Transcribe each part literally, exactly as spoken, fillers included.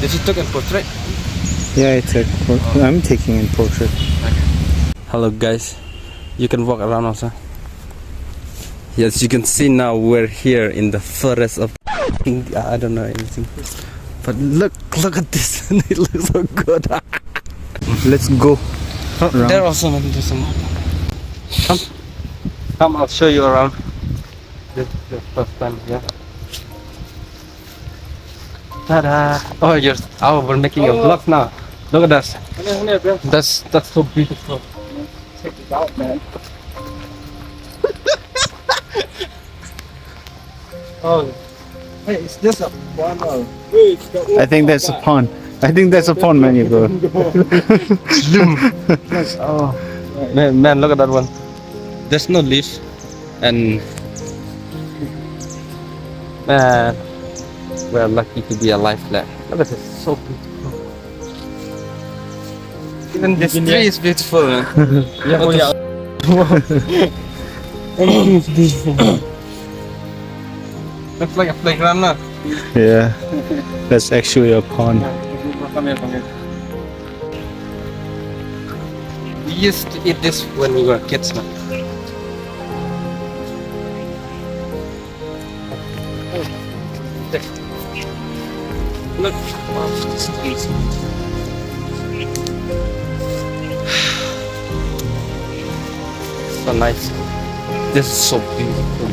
Did you took in portrait? Yeah, I took. Por- I'm taking in portrait. Hello, guys. You can walk around also. Yes, you can see now we're here in the forest of India. I don't know anything. But look, look at this. It looks so good. Let's go. Huh, around. There also, man, there's some. Come. Come, I'll show you around. This is the first time here. Ta-da! Oh, you're, oh, we're making a vlog now. Look at this. That's, that's so beautiful. Check it out, man. Oh, hey, is this a pond or? I think that's a pond. I think that's a pond, man, you go. Oh, man, man, look at that one. There's no leaf. And man, we're lucky to be alive. Like, look at this, so beautiful. Even this tree is beautiful, man. Yeah, oh, yeah. Everything is beautiful. Looks like a playground, no? Yeah, that's actually a pond. Come here, come here. We used to eat this when we were kids, no? Look. So nice. This is so beautiful.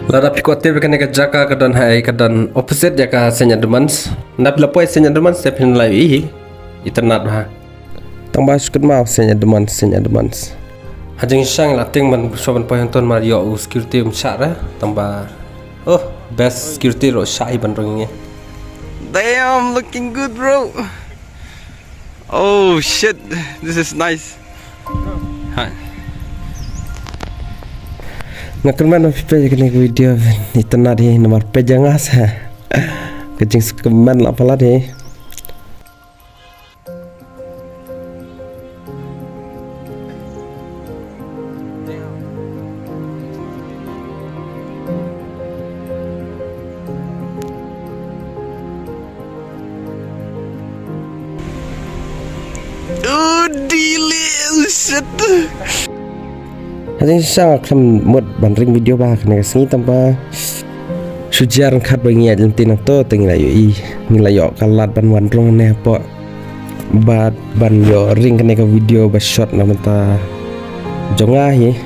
Lada phi kwah tip ïa kane ka jaka ka don ha, ka don opposite ïa ka Saint Edmunds. Nda phi la poi Saint Edmunds te phin la ïohi itynnad bha. Tang ba shu kynmaw Saint Edmunds, Saint Edmunds. Ha jingshisha la tieng ban shu ban poi hangto namar ïoh u security um shah re. Tang ba, oh, best security ruh shah hi ban rung ïa ngi. Damn, looking good, bro. Oh shit, this is nice. Hi. Nga kyrmen ba phi peit ïa kane ka video, itynnad hi namar peit ïa nga sa. Ka jingsngewkmen la palat hi. Oh, delicious. Hadien shisha nga khlem mut ban ring video ba ha kane ka sngi tang ba shu jia ryngkat ba ngi ïaid lynti nangto te ngi la ïohi, ngi la ïoh ka lad ban wan rung ne hapoh. Bad ban ïoh ring kane ka video ba shot na bynta jong nga hi.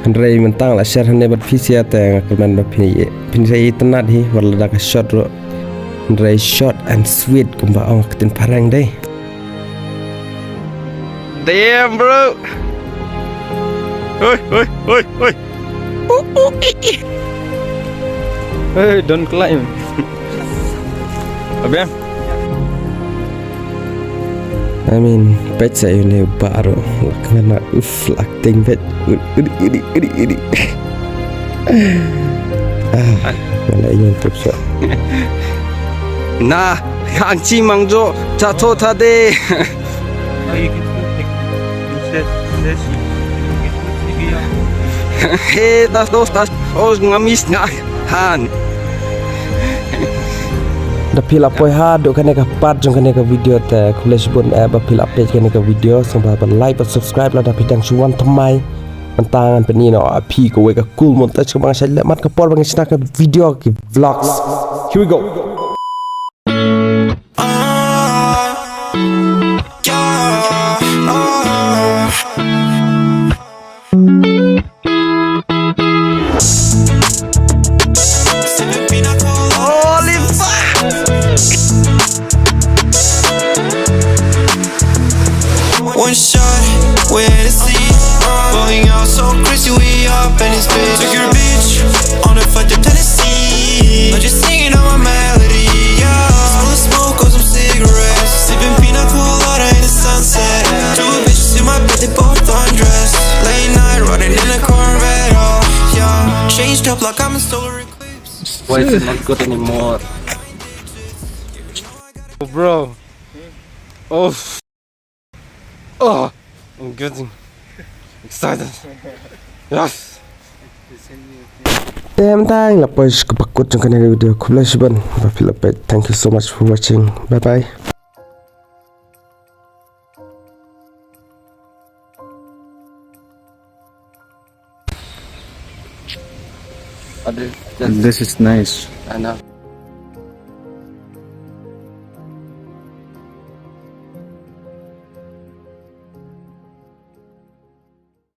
Hynrei mynta nga la share hangne bad phi sha te nga kyrmen ba phin, phin sa itynnad hi wat lada ka shot ruh. Hynrei short and sweet kumba ong ka ktien phareng dei. Damn, bro. Oi, oi, oi, oi. Hey, don't climb. Abang. I mean, peit sa ïa une u bah ruh. La kmen na, uff, la tieng peit. Udi, udi, udi, udi. Ah, nga la ïeng tip sa. Na, hang chi mang jo, cha tho tha de. He, das dos, das os, nga mis nga han. Da phi la poi haduh kane ka part jong kane ka video te khublei shibun eh ba phi la peit kane ka video, sngewbha ban like ban subscribe lada phi dang shu wan thymmai. Mynta ngan pyni noh ïa phi kawei ka cool montage kaba nga shait leh man ka por ba nga shna ka video ki vlogs. Here we go. One shot with Hennessy, going out so crazy, we up in this bitch. Took your bitch on a flight to Tennessee. But you're singing on my melody, yeah. Smell the smoke of some cigarettes. Sipping pina colada in the sunset. Two bitches in my bed, they both undressed. Late night, riding in a Corvette, oh, yeah. Changed up like I'm a solar eclipse. Why is it not good anymore? Oh, bro. Oh. Oh, I'm getting excited. Yes. Te mynta la poi sha kaba kut jong kane ka video. Khublei shibun ba phi la peit. Thank you so much for watching. Bye bye. This is nice. I know.